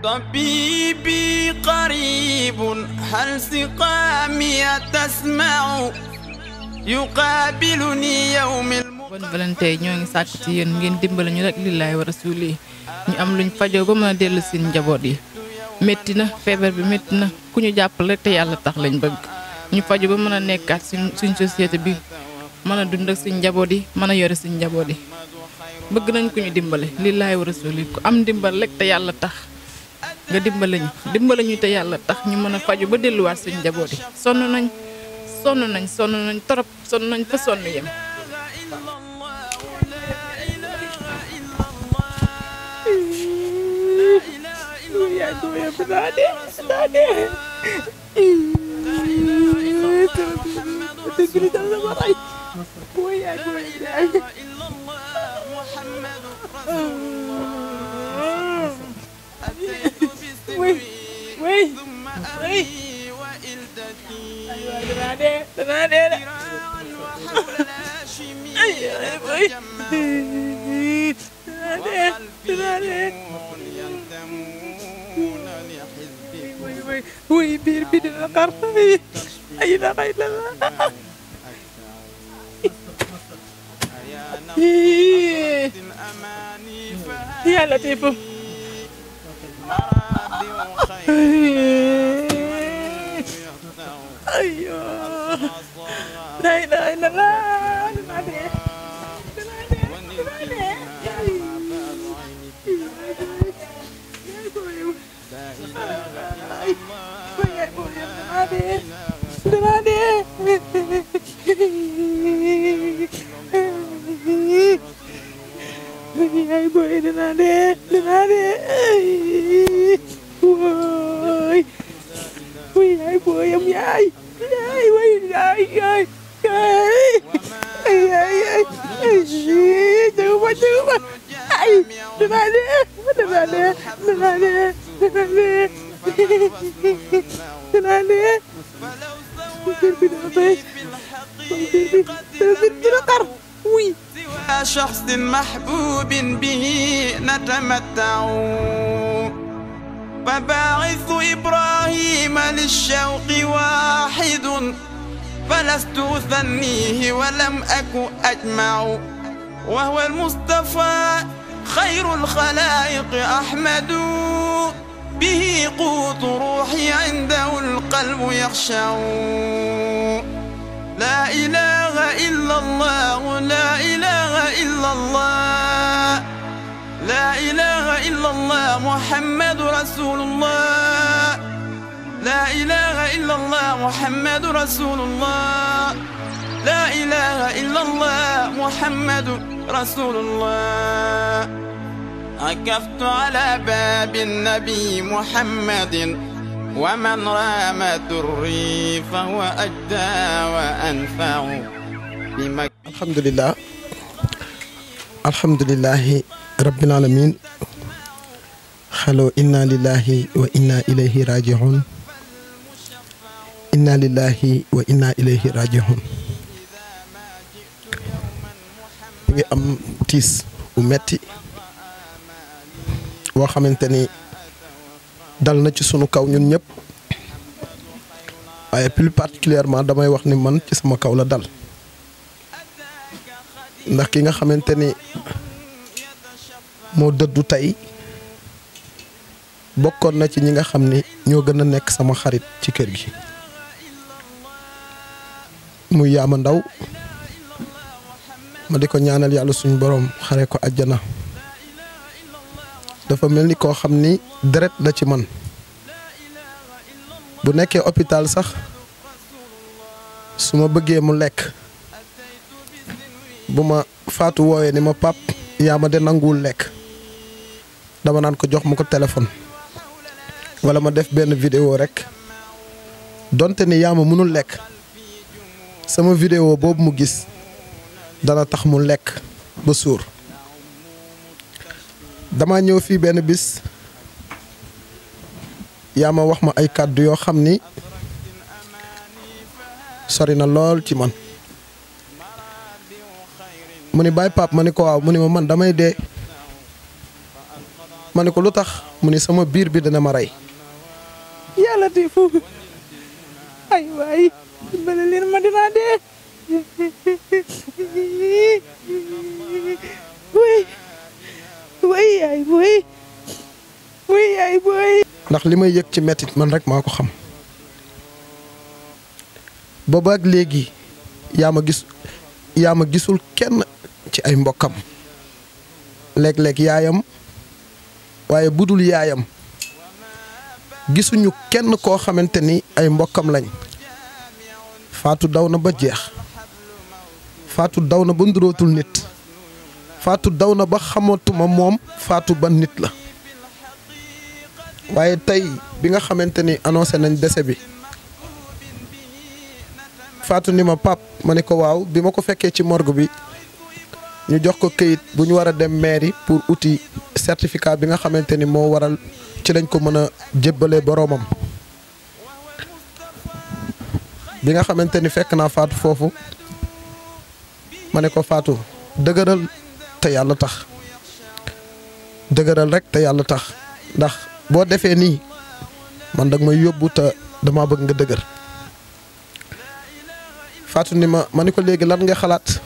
طبيبي قريب هل سقامي تسمع يقابلني يوم bon volonté ñoo ngi sàkk ci yéen ngeen dimbali ñu rek lillahi wa rasuli ñu am luñ fajoo ba mën a dellu seen njaboot yi métti na feebar bi métti na ku ñu jàppale rek te yàlla tax lañ bëgg ñu faju ba mën a nekkaat suñ société bi mën a dund ak suñ njaboot yi mën a yore suñ njaboot yi bëgg nañ ku ñu dimbale lillahi wa rasuli ku am dimbal rek te yàlla tax nga dimbale ñu te yàlla tax ñu mën a faju ba delluwaat suñ njaboot yi sonn nañ torop sonn nañ fa sonn yem وي بير بيد القرطي أي لا غير لا يا لطيف أيوه لا إله إلا الله شخص محبوب به نتمتع فباعث إبراهيم للشوق واحد فلست أثنيه ولم أك أجمع وهو المصطفى خير الخلائق أحمد به قوت روحي عنده القلب يخشع لا إله إلا الله لا إله إلا الله لا إله إلا الله محمد رسول الله لا إله إلا الله محمد رسول الله لا إله إلا الله محمد رسول الله عكفت على باب النبي محمد ومن رام دري فهو أجدى وأنفع الحمد لله رب العالمين خلو إنا لله وإنا إليه راجعون إنا لله وإنا إليه راجعون ngi am tiis bu metti boo xamante ni dal na ci sunu kaw ñun ñëpp waaye plus particulièrement damay wax ni man ci sama kaw la dal ndax ki nga xamante ni moo dëddu tey bokkoon na ci ñi nga xam ni ñoo gën a nekk sama xarit ci kër gi muy Yaama Ndaw ma di ko ñaanal yàlla suñu boroom xare ko àjjana dafa mel ni koo xam ni deret la ci man bu nekkee hôpital sax su ma bëggee mu lekk bu ma faatu woowee ni ma pap Yaama de nanguwul lekk dama naan ko jox ma ko téléphone wala ma def benn vidéo rek donte ni Yaama mënul lekk sama vidéo boobu mu gis dana tax mu lekk ba suur dama ñëw fii benn bis Yaama wax ma ay kàddu yoo xam ni sori na lool ci man mu ni Baye Pape ma ni ko waaw mu ni ma man damay dee ma ne ko lu tax mu ni sama biir bi dana ma rey. yàlla de foofu ay waay dimbale leen ma dinaa dee way yaay booy ndax li may yëg ci mettit man rek maa ko xam booba ak léegi yaa ma gisul kenn ci ay mbokkam léeg-léeg yaayam waaye budul yaayam gisuñu kenn koo xamante ni ay mbokkam lañ. Faatu daw na ba jeex Faatu daw na ba ndurootul nit Faatu daw na ba xamatuma moom Faatu ban nit la. waaye tey bi nga xamante ni annoncé nañ décès bi Faatu ni ma pap ma ne ko waaw bi ma ko fekkee ci morgue bi ñu jox ko këyit bu ñu war a dem mairie pour uti certificat bi nga xamante ni moo waral ci lañ ko mën a jébbalee boroomam. bi nga xamante ni fekk naa Faatu foofu ma ne ko Faatu dëgëral te yàlla tax dëgëral rek te yàlla tax ndax boo defee nii man dag may yóbbu te dama bëgg nga dëgër. Faatu ni ma ni ko léegi lan nga xalaat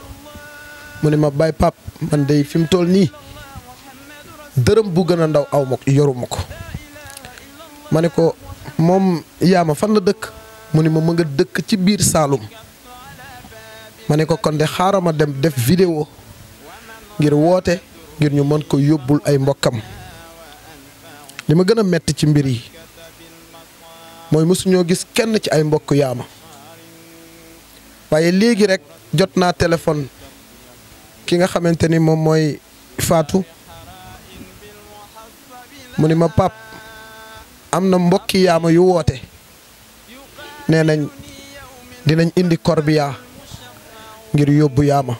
mu ne ma Baye Pape man de fi mu toll nii dërëm bu gën a ndaw aw ma yoruma ko. ma ne ko moom yaama fan la dëkk mu ne ma nga dëkk ci biir Saalum. ma ne ko kon de xaaral ma dem def vidéo ngir woote ngir ñu mën ko yóbbul ay mbokkam. li ma gën a metti ci mbir yi mooy mësuñoo gis kenn ci ay mbokk yaama waaye léegi rek jot naa téléphone ki nga xamante ni moom mooy Faatu mu ni ma pap am na mbokki yaama yu woote nee nañ dinañ indi corbillard ngir yóbbu yaama.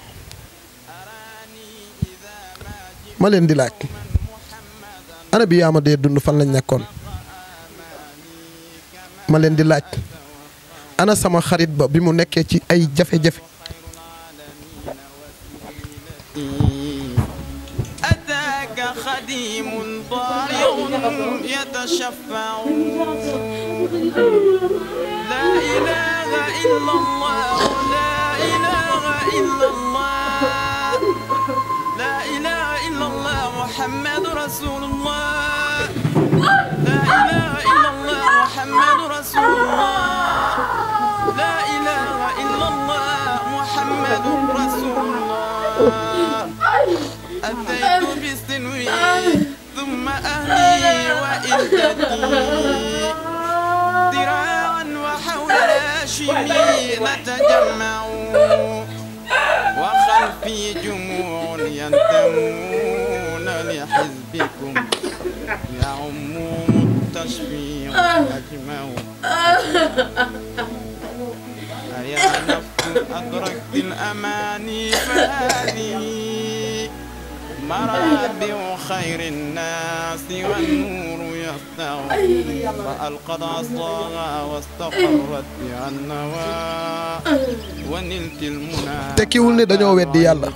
ma leen di laaj ana bi yaama dee dund fan lañ nekkoon. ma leen di laaj ana sama xarit ba bi mu nekkee ci ay jafe-jafe. ataaka xadimun daari'un yatashafa'u la ilaha illa allah la ilaha illa allah la ilaha illa allah muhammadu rasulullah la ilaha illa allah muhammadu rasulullah la ilaha illa allah muhammadu rasulullah أتيت بسنوي ثم أهلي وإلدتي ذراعا وحول هاشمي نتجمع وخلفي جموع ينتمون لحزبكم يعمهم التشفيع أجمع أيا نفس أدركت الأماني فهذه مرابع خير الناس والنور يسطع فألقت عصاها واستقرت بها النوى ونلت المنى. tekkiwul ne dañoo weddi yàlla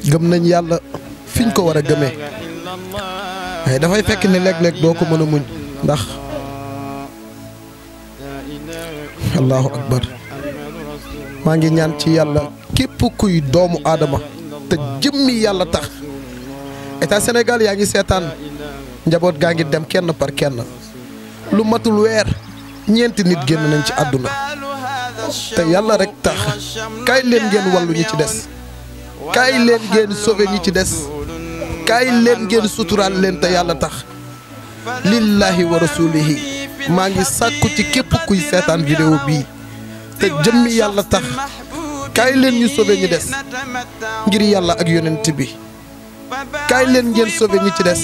gëm nañ yàlla fiñ ko war a gëmee waaye dafay fekk ne léeg-léeg doo ko mën a muñ ndax allahu akbar maa ngi ñaan ci yàlla képp kuy doomu aadama te jëmmi yàlla tax état Sénégal yaa ngi seetaan njaboot gaa ngi dem kenn par kenn lu matul weer ñeenti nit génn nañ ci àdduna te yàlla rek tax kaay leen ngeen wallu ñi ci des kaay leen ngeen sauvé ñi ci des kaay leen ngeen suturaal leen te yàlla tax lillahi wa rasulihi maa ngi sàkku ci képp kuy seetaan vidéo bii te jëmmi yàlla tax kaay leen ñu sauvé ñi des ngir yàlla ak yonent bi kaay leen ngeen sauvé ñi ci des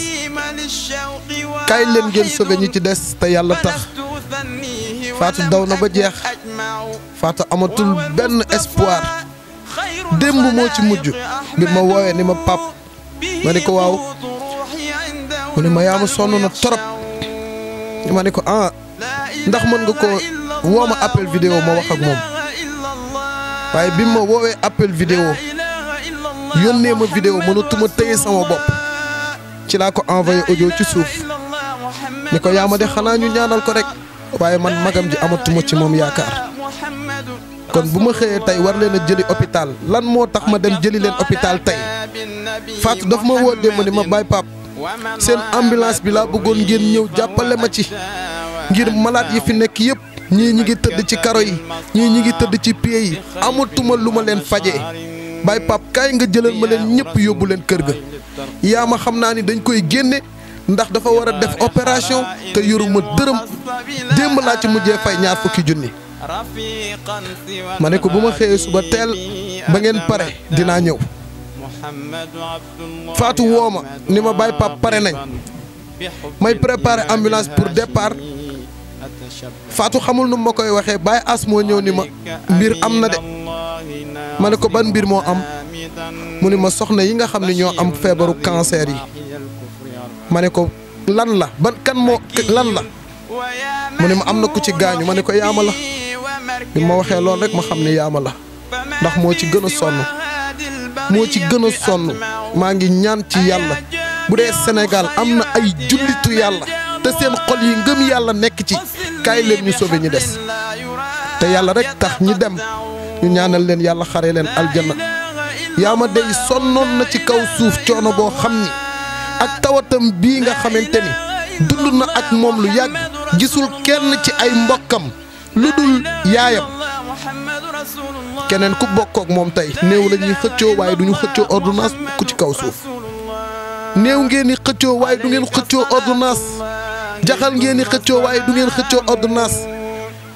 kaay leen ngeen sauvé ñi ci des te yàlla tax Faatu daw na ba jeex Faatu amatul benn espoir démb moo ci mujj bi ma woowee ni ma pap ma ne ko waaw mu ne ma yaa ma sonn na torop ma ne ko ah ndax mën nga ko woo ma appel vidéo ma wax ak moom waaye bi ma woowee appel vidéo yónnee ma vidéo mënatuma téye sama bopp ci laa ko envoyé audio ci suuf ni ko yaa ma de xanaa ñu ñaanal ko rek waaye man magam ji amatuma ci moom yaakaar kon bu ma xëyee tey war leen a jëli hôpital lan moo tax ma dem jëli leen hôpital tey Fatou daf ma woo démb ni ma Baye Pape seen ambulance bi laa bëggoon ngeen ñëw jàppale ma ci ngir malade yi fi nekk yëpp ñii ñi ngi tëdd ci karo yi ñii ñi ngi tëdd ci pied yi amatuma lu ma leen fajee Baye Pape kaay nga jëlal ma leen ñëpp yóbbu leen kër ga yaa ma xam naa ni dañ koy génne ndax dafa war a def opération te yoruma dërëm démb laa ci mujjee fay ñaar fukki junni ma ne ko bu ma xëyee suba teel ba ngeen pare dinaa ñëw Fatou woo ma ni ma Baye Pape pare nañ may préparer ambulance pour départ Fatou xamul nu ma koy waxee Baye As moo ñëw ni ma mbir am na de ma ne ko ban mbir moo am mu ni ma soxna yi nga xam ne ñoo am feebaru cancer yi ma ne ko lan la ban kan moo lan la mu ne ma am na ku ci gaañu ma ne ko yaama la bi ma waxee loolu rek ma xam ne yaama la ndax moo ci gën a sonn moo ci gën a sonn maa ngi ñaan ci yàlla bu dee Sénégal am na ay jullitu yàlla te seen xol yi ngëm yàlla nekk ci kaay leen ñu sauver ñi des te yàlla rek tax ñi dem ñu ñaanal leen yàlla xare leen aljanna yaama day sonnoon na ci kaw suuf coono boo xam ni ak tawatam bii nga xamante ni dund na ak moom lu yàgg gisul kenn ci ay mbokkam lu dul yaayam keneen ku bokkook moom tey néew la ñuy xëccoo waaye du ñu xëccoo ordonnance ku ci kaw suuf néew ngeen di xëccoo waaye du ngeen xëccoo ordonnance jaxal ngeen di xëccoo waaye du ngeen xëccoo ordonnance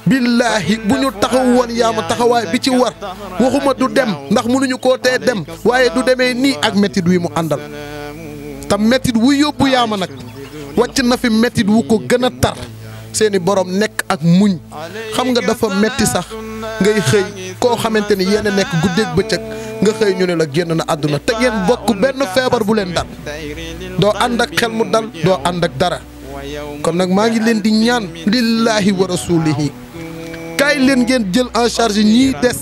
billaahi bu ñu taxaw woon yaama taxawaay bi ci war waxuma du dem ndax mënuñu koo tee dem waaye du demee nii ak métit wi mu àndal te métit wu yóbbu yaama nag wàcc na fi métit wu ko gën a tar seeni borom nekk ak muñ xam nga dafa metti sax ngay xëy koo xamante ni yéen a nekk guddeeg bëccëg nga xëy ñu ne la génn na àdduna te ngeen bokk benn feebar bu leen dal doo ànd ak xel mu dal doo ànd ak dara kon nag maa ngi leen di ñaan lillaahi wa rasuulihi kaay leen ngeen jël en charge ñii des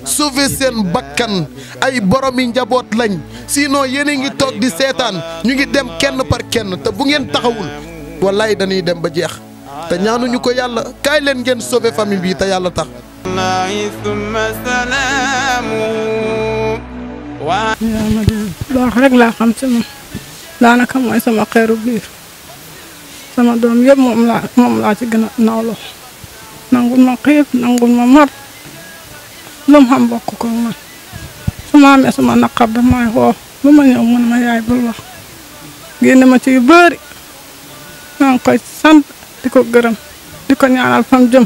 sauver seen bakkan ay boromi njaboot lañ sinon yéen a ngi toog di seetaan ñu ngi dem kenn par kenn te bu ngeen taxawul wallaay dañuy dem ba jeex te ñaanuñu ko yàlla kaay leen ngeen sauver famille bi te yàlla tax. baax rek laa xam ci moom daanaka mooy sama xeeru biir sama doom yëpp moom laa ci gën a nawloo nangul ma xiif nangul ma mar lu mu xam bokk ko man su ma amee suma naqar daf may xoo ba ma ñëw mun ma yaay bul wax génne ma ci yu bëri maa ngi koy sant di ko gërëm di ko ñaanal fam jëm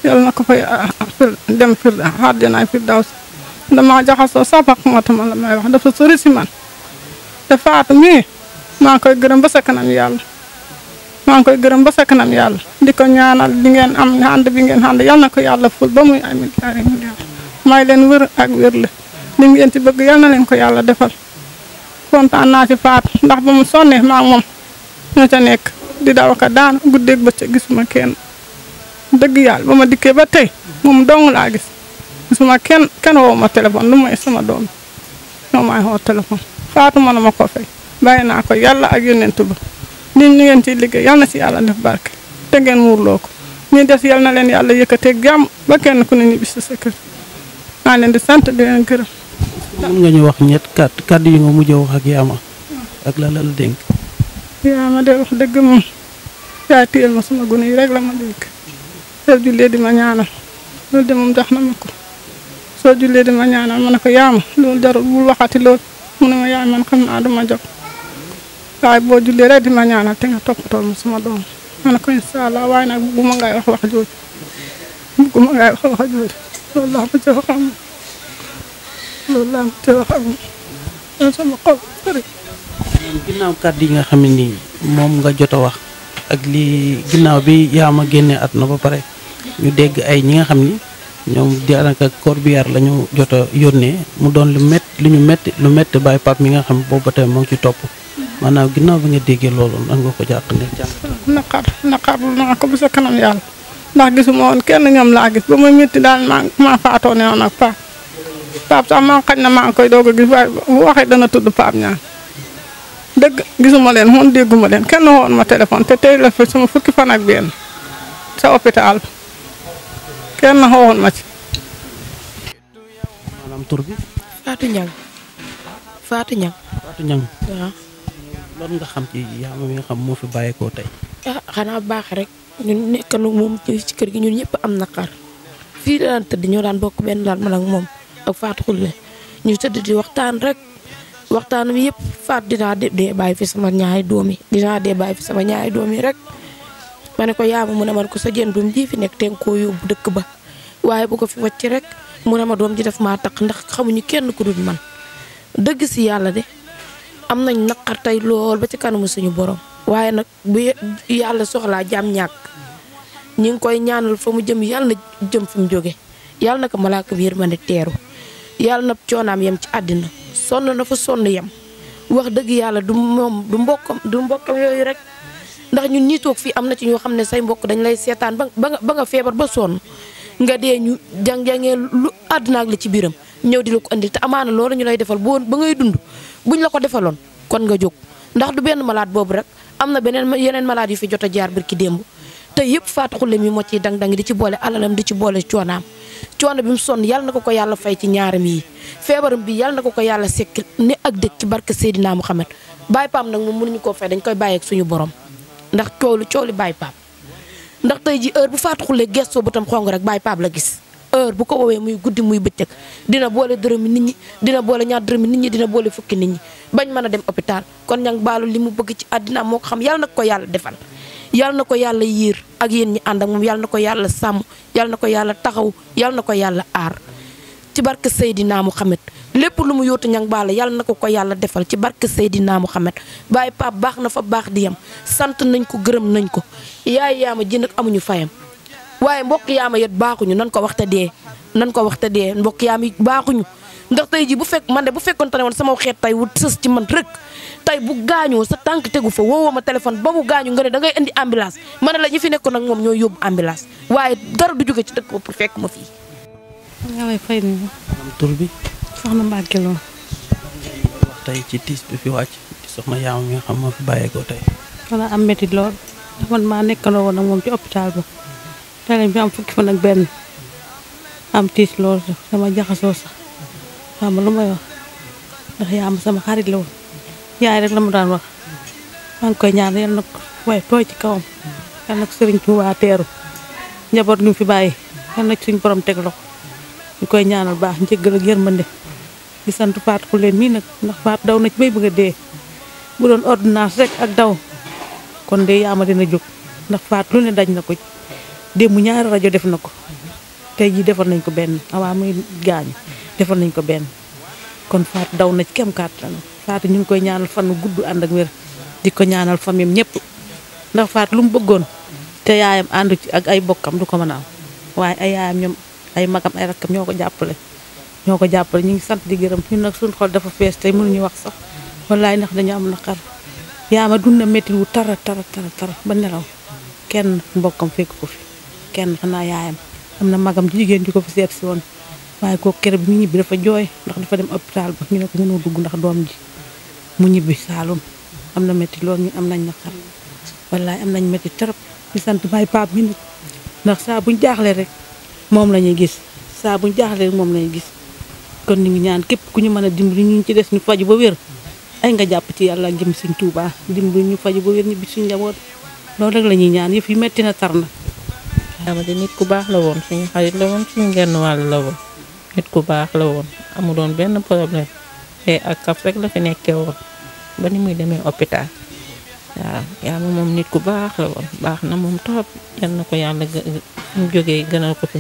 yàlla na ko fay dem àjjana firdaws dama jaxasoo sax xamatuma la may wax dafa sori si man te Fatou mii maa ngi koy gërëm ba sa kanam yàlla maa ngi koy gërëm ba sa kanam yàlla di ko ñaanal li ngeen am ànd bi ngeen ànd yàlla na ko yàlla ful ba muy ay milliards may leen wër ak wér la li ngeen ci bëgg yàlla na leen ko yàlla defal kontaan naa ci Fatou ndax ba mu sonnee maa ngi moom ñoo ca nekk di daw ka daan guddeeg bëccëg gisuma kenn dëgg yàlla ba ma dikkee ba tey moom dong laa gis gisuma kenn woo ma téléphone lu may sama doom ñoo may woo téléphone Fatou mën na ma ko fay bàyyi naa ko yàlla ak yónnent ba nit ñi ngeen ciy liggéey yàlla na si yàlla def barke te ngeen muurloo ko ñi des yàlla na leen yàlla yëkkateeg jàmm ba kenn ku ne ñibbi si sa kër maa leen di sant di leen gërëm. mën nga ñu wax ñett kàddu yi nga mujj a wax ak yaama ak la la dénk. yaama de wax dëgg moom yaa téyel ma sama gune yi rek la ma dénk soo jullee di ma ñaanal loolu de moom jox na ma ko soo jullee di ma ñaanal ma ne ko yaama loolu jarul bul waxati loolu mu ne ma yaay man xam naa duma jóg waaye boo jullee rek di ma ñaanal te nga toppatoo ma sama doom ma ne ko incha allah waaye nag bugguma ngay wax jooju bugguma ngay wax jooju loolu laa ma ci wax am loolu laa ma ci wax am loolu sama xol sëriñ. ginnaaw kàddu yi nga xam ne nii moom nga jot a wax ak lii ginnaaw bi yaama génne at na ba pare ñu dégg ay ñi nga xam ni ñoom daanaka corbillard la ñu jot a yónnee mu doon lu métti Baye Pape mi nga xam ne boobu ba tey moo ngi ci topp maanaam ginnaaw bi nga déggee loolu nan nga ko jàpp ne naqarlu naa ko bu sa kanam yàlla ndax gisuma woon kenn ñoom laa gis ba muy métti daal maa faatoo ne woon ak Pape sax maa xañ na maa ngi koy doog a gis waaye bu waxee dana tudd Pape ñaan dëgg gisuma leen woon dégguma leen kenn woon ma téléphone te tey la fi sama fukki fan ak benn sa hôpital kenn woon ma ci. maanaam tur bi. Fatou Niang. Fatou Niang. Fatou Niang. waaw. loolu nga xam ci Yaama mi nga xam moo fi bàyyeekoo tey. xanaa baax rek ñun nekk na moom ci kër gi ñun ñëpp am naqar fii daan tëdd ñoo daan bokk benn daal man ak moom ak Fatou Khoule ñu tëdd di waxtaan rek waxtaan bi yëpp Fatou dinaa dee bàyyi fi sama ñaari doom yi dinaa dee bàyyi fi sama ñaari doom yi rek ma ne ko Yaama mu ne man ko sa jën doom ji fi nekk teen koo yóbbu dëkk ba waaye bu ko fi wàcc rek mu ne ma doom ji def maa tax ndax xamuñu kenn ku dul man dëgg si yàlla de am nañ naqar tey lool ba ci kanamu suñu borom waaye nag bu yàlla soxlaa jàmm ñàkk ñi ngi koy ñaanal fa mu jëm yàlla na jëm fi mu jóge yàlla na ko malaaka bi yërmande teeru yàlla na coonaam yem ci àddina sonn na fa sonn yem wax dëgg yàlla du moom du mbokkam yooyu rek ndax ñun ñi toog fii am na ci ñoo xam ne say mbokk dañ lay seetaan ba nga feebar ba sonn nga dee ñu jàng-jàngee lu àdduna ak li ci biiram ñëw di la ko andi te amaana loolu ñu lay defal ba ngay dund buñ la ko defaloon kon nga jóg ndax du benn malade boobu rek am na yeneen malade yu fi jot a jaar barki démb te yëpp Fatou Khoule mi moo ciy dang-dang di ci boole alalam di ci boole coonaam coono bi mu sonn yàlla na ko yàlla fay ci ñaaram yi feebaram bi yàlla na ko yàlla sekk ni ak dëkk ci barke Seydina Muhammad Baye Pape nag moom mënuñu koo fay dañ koy bàyyi ak suñu borom ndax coow li Baye Pape ndax tey ji heure bu Fatou Khoule gestoo bëtam xong rek Baye Pape la gis heure bu ko woowee muy guddi muy bëccëg dina boole dërëmi nit ñi dina boole ñaar dërëmi nit ñi dina boole fukki nit ñi bañ mën a dem hôpital kon ñang baalu li mu bëgg ci àddina moo ko xam yàlla na ko yàlla defal yàlla na ko yàlla yiir ak yéen ñi ànd ak moom yàlla na ko yàlla sàmm yàlla na ko yàlla taxaw yàlla na ko yàlla aar ci barke Seydina Muhammad lépp lu mu yóotu ñang baala yàlla na ko yàlla defal ci barke Seydina Muhammad Baye Pape baax na fa baax di yam sant nañ ko gërëm nañ ko yaay Yaama jën ak amuñu fayam waaye mbokk Yaama yet baaxuñu nan ko waxta dee mbokk Yaama yi baaxuñu ndax tey ji bu fekkoon te ne woon sama xeet tey wut sës ci man rek tey bu gaañoo sa tànk tegu fa woowoo ma téléphone ba mu gaañu nga ne da ngay indi ambulance ma ne la ñi fi nekkoon nag moom ñoo yóbbu ambulance waaye dara du jóge ci dëkk ba pour fekk ma fii. nga may fay nii. tur bi. soxna Mbacke Lo. wax tey ci tiis bi fi wàcc ci soxna Yaama mi nga xam moo fi bàyyeekoo tey. wala am métti lool man maa nekkandoo woon ak moom ci hôpital ba tey bi am fukki fan ak benn am tiis lool sama jaxasoo sax xam lu may wax ndax Yaama sama xarit la woon yaay rek la mu daan wax maa ngi koy ñaan yal na ko waaye tooy ci kawam yal na ko sëriñ Tuubaa teeru njaboot gi mu fi bàyyi yal na ci suñu borom teg loxo ñu koy ñaanal baax njëggal ak yërmande di sant Fatou Khoule mii nag ndax Fatou daw na ci bay bëgg a dee bu doon ordonnance rek ak daw kon de Yaama dina jóg ndax Fatou lu ne daj na ko démb ñaari rajo def na ko tey jii defal nañ ko benn avant muy gaañu defal nañ ko benn kon Fatou daw na ci kem kàttan Fatou ñu ngi koy ñaanal fan wu gudd ànd ak wér di ko ñaanal famille ñëpp ndax Fatou lu mu bëggoon te yaayam àndu ci ak ay bokkam du ko mën a am waaye ay yaayam ñoom ay magam ay rakkam ñoo ko jàppale ñu ngi sant di gërëm ñun nag suñu xol dafa fees tey mënuñu wax sax wallaay ndax dañu am naqar Yaama dund na métti wu tara ba nelaw kenn mbokkam fekk ko fi kenn xanaa yaayam am na magam jigéen ji ko fi seet si woon waaye kooku kere bi mu ñibbi dafa jooy ndax dafa dem hôpital ba ñu ne ko mënoo dugg ndax doom ji mu ñibbi Saalum am na métti loolu ñu am nañ naqar wallaay am nañ métti trop di sant Baye Pape mi nag ndax saa buñ jaaxlee rek moom la ñuy gis saa buñ jaaxlee rek moom la ñuy gis kon ñu ngi ñaan képp ku ñu mën a dimbali ñu ci des ñu faju ba wér ay nga jàpp ci yàlla jëm Sëñ Tuubaa dimbali ñu faju ba wér ñibbi suñu njaboot loolu rek la ñuy ñaan yëf yi metti na tar na. Yaama di nit ku baax la woon suñu xarit la woon suñu genn wàll la woon nit ku baax la woon amu doon benn problème te ak kaf rek la fi nekkee woon ba ni muy demee hôpital waaw Yaama moom nit ku baax la woon baax na moom trop yal na ko yàlla mu jógee gënal ko fi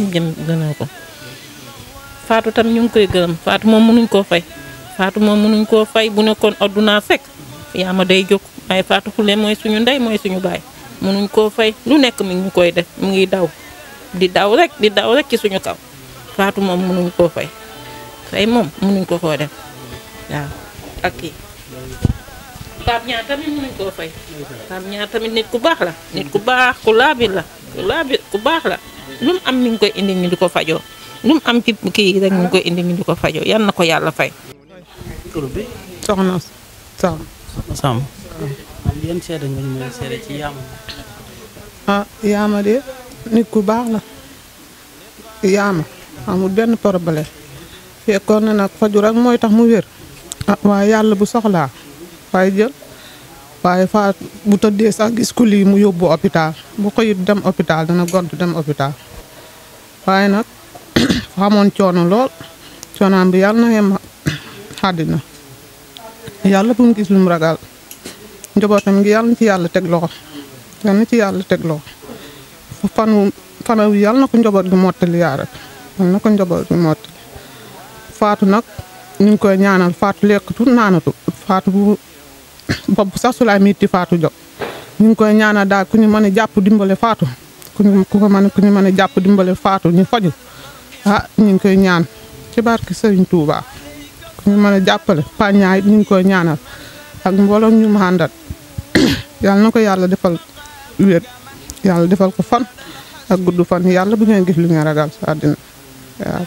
mu jëm gënal ko Fatou tam ñu ngi koy gërëm Fatou moom mënuñ koo fay bu nekkoon ordonnance rek Yaama day jóg waaye Fatou Khoule mooy suñu ndey mooy suñu baay mënuñ koo fay lu nekk mi ngi koy def mu ngi di daw rek ci suñu kaw Fatou moom mënuñ koo fay moom mënuñ ko koo def waaw ak kii Pape Niang tamit mënuñ koo fay Pape Niang tamit nit ku baax la nit ku baax ku laabir la ku baax la lu mu am mi ngi koy indi ñu di ko fajoo lu mu am ci kii rek mi ngi koy indi ñu di ko fajoo yal na ko yàlla fay. tur bi. soxna Samb. Samb yéen seede nga ñu mën seede ci Yaama. Yaama de nit ku baax la. Yaama amul benn problème. fekkoon na nag faju rek mooy tax mu wér. waaye yàlla bu soxlaa waaye jël. waaye faat bu tëddee sax gis ku lii mu yóbbu hôpital bu xëyut dem hôpital dana gont dem hôpital waaye nag xamoon coono lool coonaam bi yàlla na yem àddina yàlla bu mu gis lu mu ragal njabootam ngi yàlla na ci yàlla teg loxo yàlla na ci yàlla teg loxo fanaw yàlla na ko njaboot gi mottali yaa rek yàlla na ko njaboot gi mottali faatu nag ñu ngi koy ñaanal faatu lekkatu naanatu faatu bu bopp sax su laay miiti faatu jóg ñu ngi koy ñaanal daal ku ñu mën a jàpp dimbale faatu ku ñu mën a jàpp dimbale faatu ñu faju ñu ngi koy ñaan ci barke Serigne Touba ku ñu mën a jàppale pañaay ñu ngi koy ñaanal ak mbooloo ñu mu àndal yàlla na ko yàlla defal wér yàlla defal ko fan ak gudd fan yàlla bu ngeen gis lu ngeen ragal sa àddina waaw.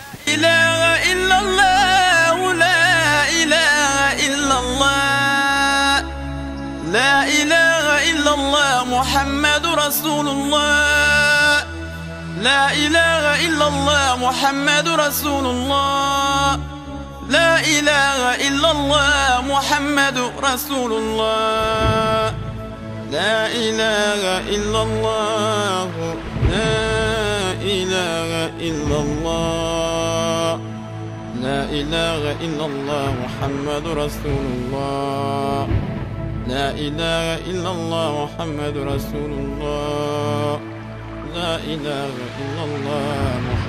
لا إله إلا الله محمد رسول الله لا إله إلا الله محمد رسول الله لا إله إلا الله محمد رسول الله لا إله إلا الله لا إله إلا الله لا إله إلا الله محمد رسول الله لا إله إلا الله محمد رسول الله لا إله إلا الله محمد